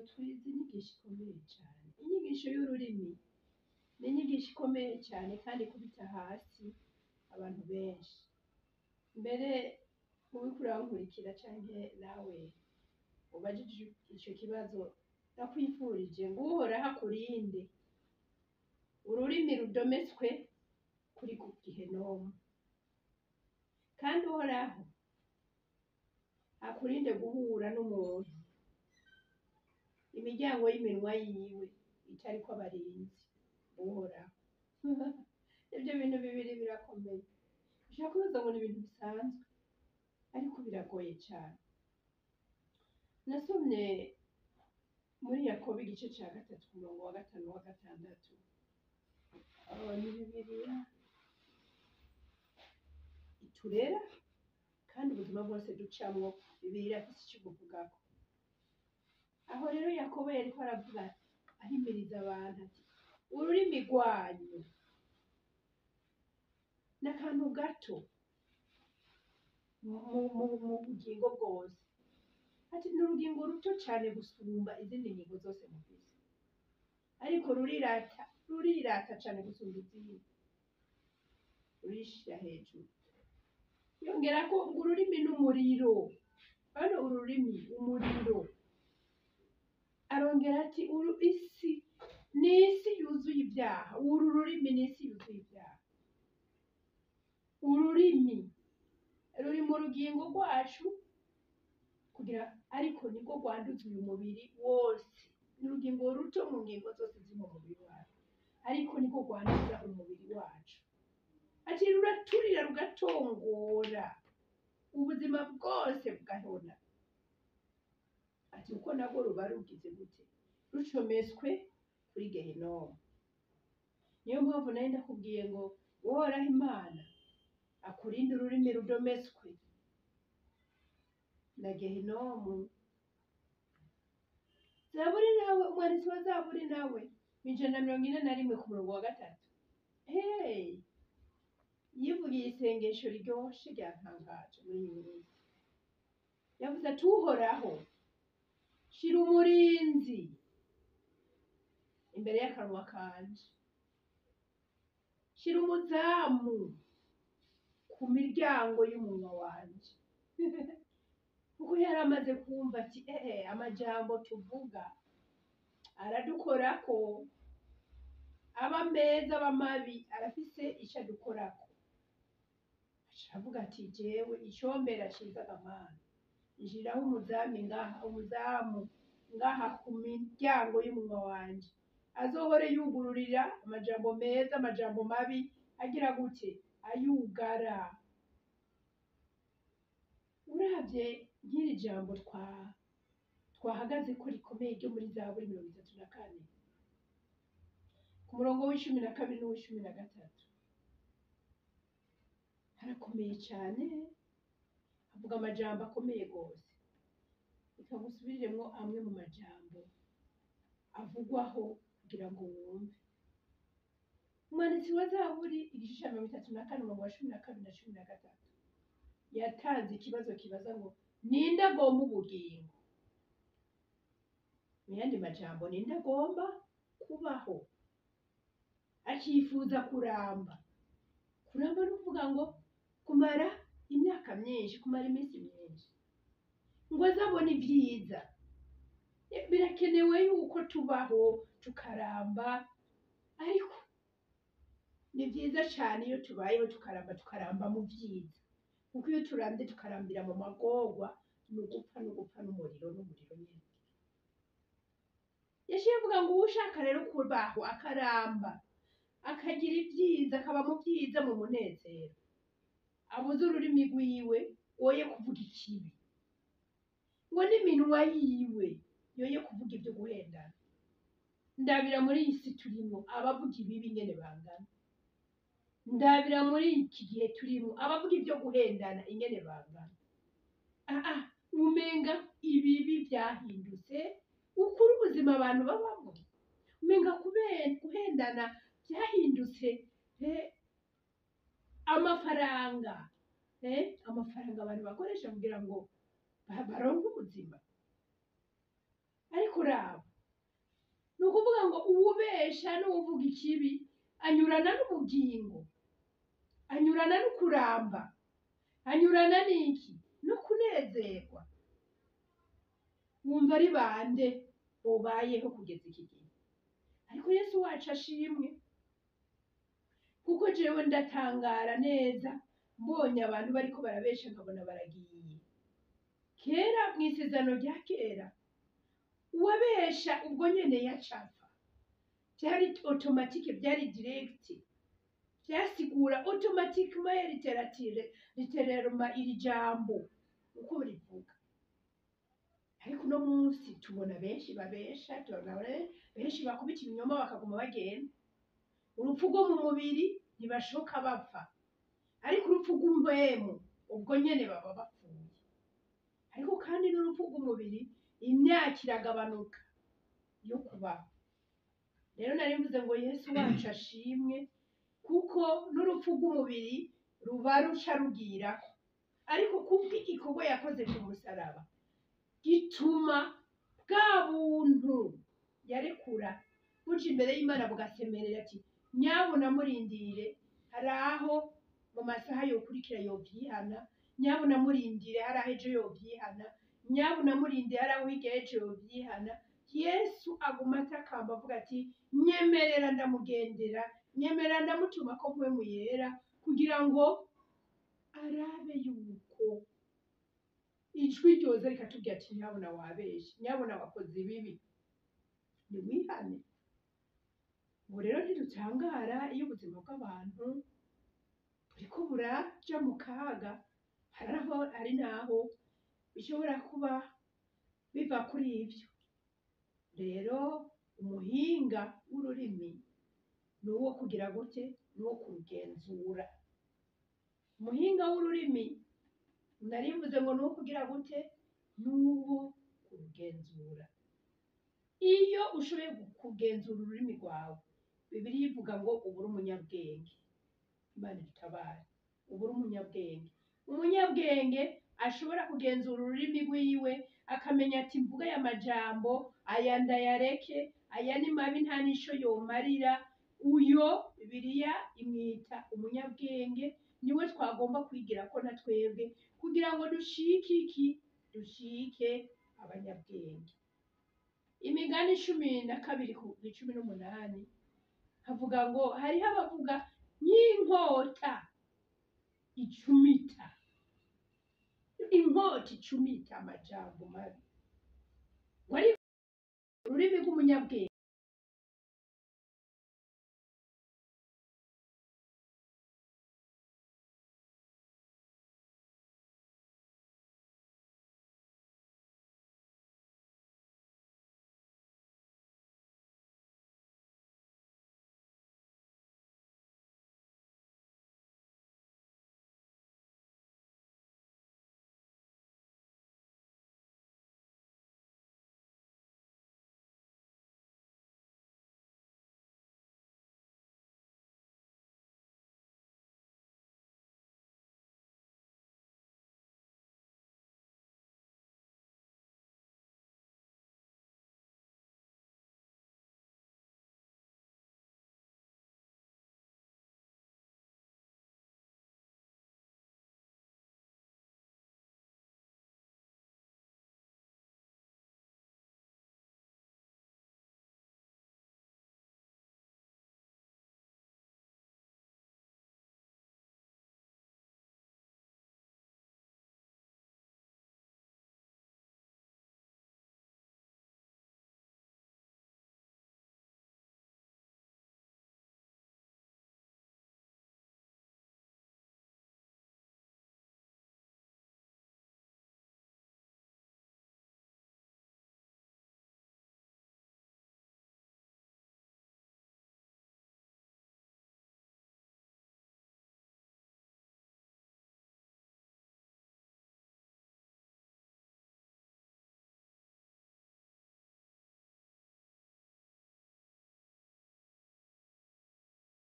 Twize inyigisho ikomeye cyane. Inyigisho y'ururimi ni inyigisho ikomeye cyane kandi ikubita hasi abantu benshi. Mbere uriko urankurikira canke nawe ubajije ico kibazo, ndakwifurije ngo Uhoraho akurinde ururimi rudometswe kuri gehinomu, kandi Uhoraho akurinde guhura n'umuntu imiryango y'iminwa yiwe itariko abarinzi. Uhoraho, ivyo bintu bibiri birakomeye. Ushobora kubaza ngo ni ibintu bisanzwe, ariko biragoye cane. Nasomye muri Yakobo igice ca 3 ku murongo wa 5 wa 6. Ni Bibiliya iturera, kandi ubuzima bwose ducamwo Bibiliya irafise ico ibuvugako. Aho rero Yakobo yariko aravuga ahimiriza abantu ati: ururimi rwanyu ni akantu gato mu bugingo bwose. Ati ni urugingo ruto cane gusumba izindi ngingo zose mufise, ariko rurirata, rurirata cane gusumba izindi, rurishira hejuru. Yongerako ngo ururimi n'umuriro, hano ururimi umuriro. Arongera ati isi ni isi yuzuye ibyaha. Uru rurimi ni isi yuzuye ibyaha. Ururimi ruri mu rugingo rwacu kugira, ariko niko rwanduza uyu mubiri wose. Ni urugingo ruto mu ngingo zose ziri mu mubiri wacu, ariko niko rwanduza umubiri wacu. Ati ruraturira rugatongora ubuzima bwose bugahona. Ati uko nabwo ruba rugize gute? Rucometswe kuri gehinomu. Niyo mpamvu nari ndakubwiye ngo Uhoraho Imana akurinde ururimi rudometswe na gehinomu. Zaburi nawe, umwanditsi wa Zaburi nawe mu 141 ku murongo wa 3, hey, yivugiye isengesho riryoshe ryantangaje muri iyi minsi. Yavuze ati: Uhoraho, shira umurinzi imbere y'akanwa kanje, shira umuzamu ku miryango y'umunwa wanje. Kuko yari amaze kumva ati amajambo tuvuga aradukorako, aba meza aba mabi, arafise ico adukorako. Aca avuga ati: jewe icombera ciza Mana, nshiraho umuzamu ngaha, umuzamu ngaha ku miryango y'umunwa wanje, azohore yugururira amajambo meza, amajambo mabi agira gute? Ayugara. Uravye nk'iri jambo twahagaze ko rikomeye ryo muri Zaburi 34 ku murongo wa 12 n'uwa 13, harakomeye cane, havuga amajambo akomeye gose. Reka ngusubiriremwo amwe mu majambo avugwaho kugira ngo wumve. Umwanditsi wa Zaburi igice ca 34 umurongo wa 12 na 13 yatanze ikibazo kibaza ngo: ninde agomba ubugingo? Mu yandi majambo, ninde agomba kubaho akifuza kuramba? Kuramba ni ukuvuga ngo kumara imyaka myinshi, kumara iminsi myinshi, ngo azabone ibyiza. Birakenewe yuko tubaho tukaramba, ariko ni byiza cyane iyo tubayeho tukaramba, tukaramba mu byiza, kuko iyo turambye tukarambira mu magorwa ni ugupfa, ni ugupfa n'umuriro, n'umuriro nyine. Yaciye avuga ngo uwushaka rero kubaho akaramba, akagira ibyiza, akaba mu byiza, mu munezero, abuze ururimi rwiwe woye kuvuga ikibi, ngo n'iminwa yiwe yoye kuvuga ibyo guhendana. Ndabira muri iyi si turimo abavuga ibibi ingene bangana. Ndabira muri iki gihe turimo abavuga ibyo guhendana ingene bangana. Umenga ibibi byahindutse ukuri ubuzima abantu babamo. Umenga guhendana byahindutse amafaranga, amafaranga abantu bakoresha kugira ngo baronke ubuzima. Ariko raba Uwubesha n'uwuvuga ikibi anyurana n'ubugingo, anyurana n'ukuramba, anyurana n'iki? No kunezerwa. Wumva ari bande bobayeho kugeza iki gihe? Ariko Yesu wacu ashimwe, kuko jewe ndatangara neza mbonye abantu bariko barabesha nkabona baragiye. Kera mu isezerano rya kera, uwabesha ubwo nyene yacapfa, byari automatique, byari direct, byasigura automatiquement, littérature, littéralement iri jambo uko rivuga. Ariko uno munsi tubona benshi babesha, tubona benshi bakubita ibinyoma bakaguma bagenda. Urupfu rwo mu mubiri ntibashoka bapfa, ariko urupfu rw'impwemu ubwo nyene baba bapfuye. Ariko kandi n'urupfu rw'umubiri imyaka iragabanuka yo kubaho. Rero nari mvuze ngo Yesu wacu ashimwe, kuko n'urupfu rw'umubiri ruba ruca rugirako, ariko kubw'igikorwa yakoze ku musaraba gituma bwa buntu yarekura buca imbere y'Imana bugasemerera ati nyabuna murindire, hari aho mu masaha yokurikira yovyihana, nyabuna murindire, hari aho ejo yovyihana, nyabuna murindire, hari aho hirya y'ejo yovyihana. Yesu aguma atakamba avuga ati nyemerera ndamugendera, nyemerera ndamutuma ko mpwemu yera, kugira ngo arabe yuko ijwi ryoza rikatubwira ati nyabuna wabeshe, nyabuna wakoze ibibi, niwihane. Ubu rero ntidutangara iyo ubuzima bw'abantu buriko buraja mu kaga. Hari aho, hari n'aho bishobora kuba biva kuri ivyo. Rero umuhinga w'ururimi ni uwo kugira gute? Ni uwo kurugenzura. Umuhinga w'ururimi nari mvuze ngo ni uwo kugira gute? Ni uwo kurugenzura. Iyo ushoboye kugenzura ururimi rwawe, Bibiliya ivuga ngo uba uri umunyabwenge. Imana idutabare, uba uri umunyabwenge. Umunyabwenge ashobora kugenzura ururimi rwiwe, akamenya ati mvuga aya majambo, aya ndayareke, aya ni mabi nta n'ico yomarira. Uyo Bibiliya imwita umunyabwenge, niwe twagomba kwigira ko na twebwe kugira ngo dushike iki? Dushike abanyabwenge. Imigani 12:18 havuga ngo hariho abavuga nk'inkota icumita, inkota icumita amajambo mabi. Ngo ariko ururimi rw'umunyabwenge